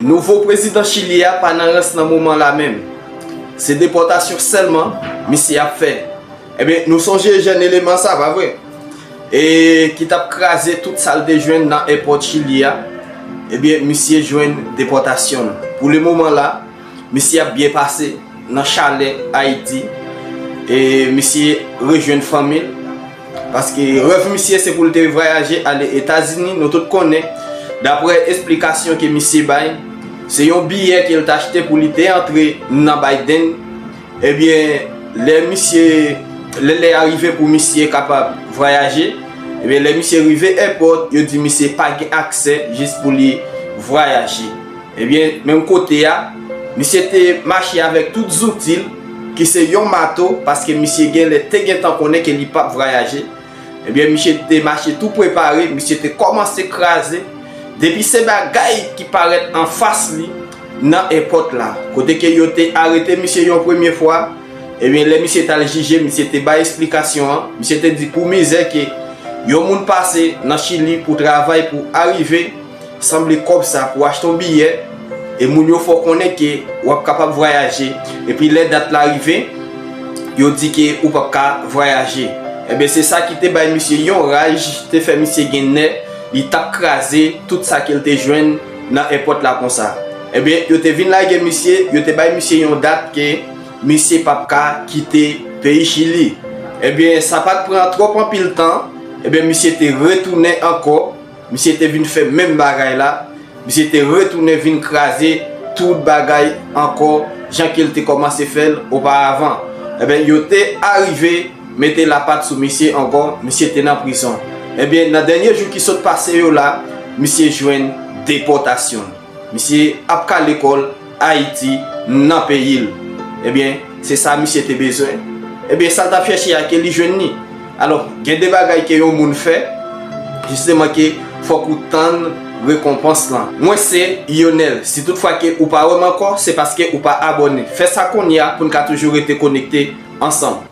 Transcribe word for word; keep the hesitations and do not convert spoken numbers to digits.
Nouvo prezidan Chili a pa nan rans nan moman la menm. Se depòtasyon sèlman misye ap fè. Ebyen, nou sonje jèn eleman sa, pa vre? E ki t ap kraze tout sa l te jwenn nan èpòt Chili a. Ebyen, misye jwenn depòtasyon l. Pou le moman la, misye ap byen pase nan chalè Ayiti. E misye rejwenn fanmi l. Paske rèv misye se pou l te vwayaje ale Etazini, nou tout konnen. Daprè esplikasyon ke misye bay, se yon biyè ke l t achte pou li te antre nan Biden. Ebyen, lè misye, lè lè a rive pou misye kapab vwayaje, ebyen, lè misye rive èpòt, yo di misye pa gen aksè jis pou li vwayaje. Ebyen, menm kote a, misye te mache avèk tout zouti l, ki se yon mato, paske misye genlè te gentan konnen ke li p ap vwayaje. Ebyen, misye te mache tou prepare, misye te kòmanse kraze. Depi se bagay ki parèt anfas li nan èpòt la, kote ke yo te arete misye yon premye fwa, ebyen, lè misye t al jije, misye te bay esplikasyon an, misye te di pou mizè ke yon moun pase nan Chili pou travay, pou arive, sanble kòb sa pou achte yon biyè, e moun yo fè w konnen ke w ap kapab vwayaje, epi lè dat la rive, yo di ke ou p ap ka vwayaje. Ebyen, se sa ki te bay misye yon raj, te fè misye gen nè, li t ap kraze tout sa ke l te jwenn nan èpòt la konsa. Ebyen, yo te vin lage misye, yo te bay misye yon dat ke misye p ap ka kite peyi Chili. Ebyen, sa pa t pran twòp anpil tan, ebyen, misye te retounen ankò, misye te vin fè menm bagay la, misye te retounen vin kraze tout bagay ankò, jan ke l te kòmanse fè l oparavan. Ebyen, yo te arive mete lapat sou misye ankò, misye te nan prizon. Ebyen, nan dènye jou ki sot pase yo la, misye jwenn depòtasyon l. Misye ap ka lekòl Ayiti nan peyi l. Ebyen, se sa misye te bezwen. Ebyen, sa l t ap chèche a ke li jwenn li. Alò, gen de bagay ke yon moun fè, jisteman ke fòk ou tann rekonpans lan. Mwen se Yonel. Si toutfwa ke ou pa wè m ankò, se paske ou pa abòne. Fè sa kounye a pou n ka toujou rete konekte ansanm.